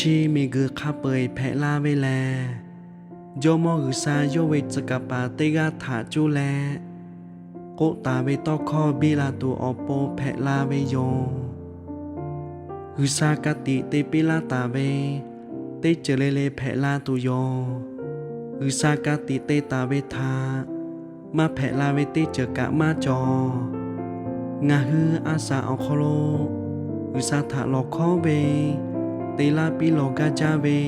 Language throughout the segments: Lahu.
Chi miˬguiˬ hk'a peu-eˬ hpehꞈ la ve lehˬ, Jawˇmawˇ G'uiˬsha yawˇ ve tcuh kaˍ paˍ teˇ g'aˇ htaꞈ cuˇ leh, k'oˆ taˍ ve tawˇ hkawˇ biˇ la tuˬ awˬ pon hpehꞈ la ve yoˬ. G'uiˬsha ka tiꞈ te piˇ laˇ taˍ ve teˇ ceuˬ le le hpehꞈ la tuˬ yoˬ. G'uiˬsha ka tiꞈ te taˍ ve htaꞈ maˇ hpehꞈ la ve teˇ ceuˬ kaꞈ maˇ cawˬ. Ngaˬ hui a shaꞈ awˬ hk'aw lo G'uiˬsha htaꞈ lawˬ hkawˉ ve, te laˇ piˇ lawˬ gaˇ jaˇ ve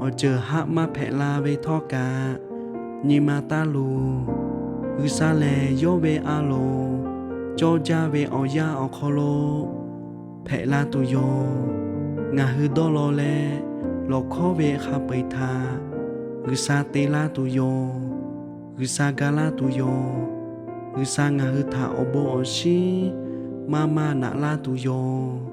awˬ ceuˬ haˆ maˇ hpehꞈ la ve htawˇ kaꞈ, nyi ma taˇ luˬ. G'uiˬsha lehˬ yawˇ ve a loˍ cawˇ jaˇ ve awˬ yanˇ awˬ hk'aw lo hpehꞈ la tuˬ yoˬ. Ngaˬ hui dawˇ law leh lawˬ hkawˉ ve hk'a peu-eˬ htaꞈ G'uiˬsha te laˇ tuˬ yoˬ. G'uiˬsha ga laˇ tuˬ yoˬ. G'uiˬsha ngaˬ hui htaꞈ awˬ bon awˬ shinˉ maˇ maˇ naꞈ laˇ tuˬ yoˬ.